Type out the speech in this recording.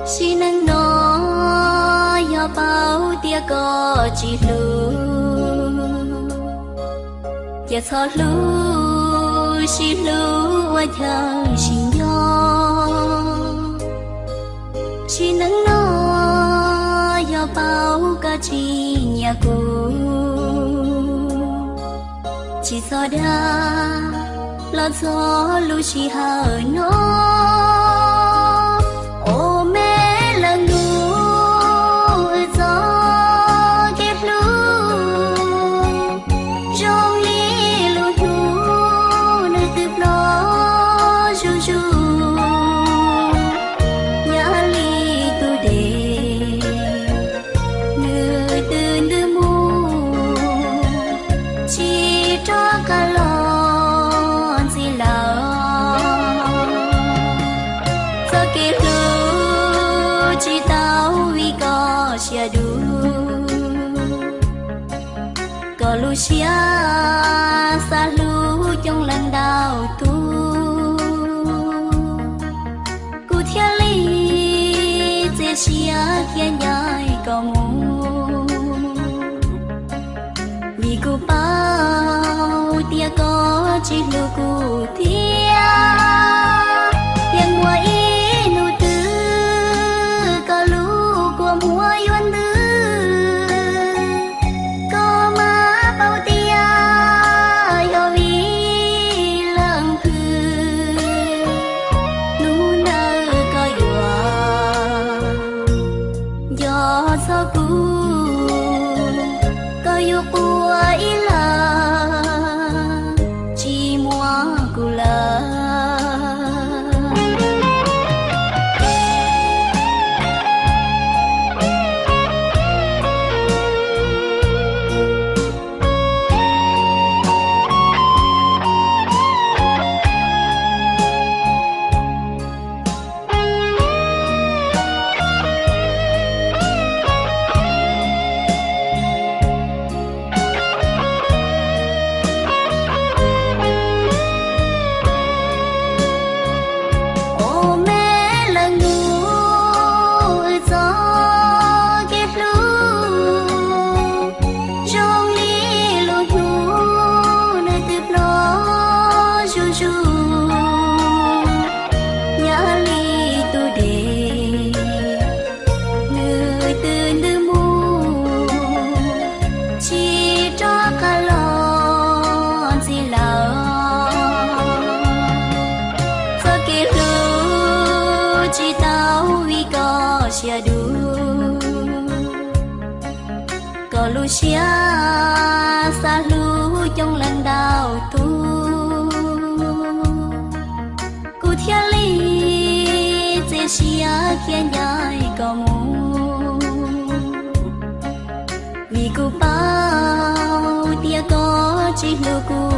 Sim neej no yog paub tias koj tsis hlub, ces txhob hlub, sib hlub ua chaw sib nco. Sim neej no yog paub koj tsis nyiam kuv, tsis txhob dag los txog lub sij hawm no. Os me leej nus, txoj kev hlub zoo li lub hnub nws twb ploj zuj zus, yam li tus dej nws twb ntws mus, tsis rov qab los ntxiv lawm. Txoj kev hlub tsis tau vim koj siab dub, koj lub siab xav hlub coob leej ntau tus, kuv thiaj li txiav siab khiav ncaim koj mus. Vim kuv paub tias koj tsis hlub kuv thiab, yeej muaj ib hnub twg koj lub kua muag yuav ntws. Koj mas paub tias yog vim leej twg, hnub ntawd koj yuav nco txog kuv, koj yuav quaj ib leeg tsis muaj kuv lawm. Os me leej nus, txoj kev hlub zoo li lub hnub nws twb ploj zuj zus, yam li tus dej nws twb ntws mus, tsis rov qab los ntxiv lawm. Txoj kev hlub tsis tau vim koj siab dub, koj lub siab xav hlub coob leej ntau tus, kuv thiaj li txiav siab khiav ncaim koj mus. Vim kuv paub tias koj tsis hlub kuv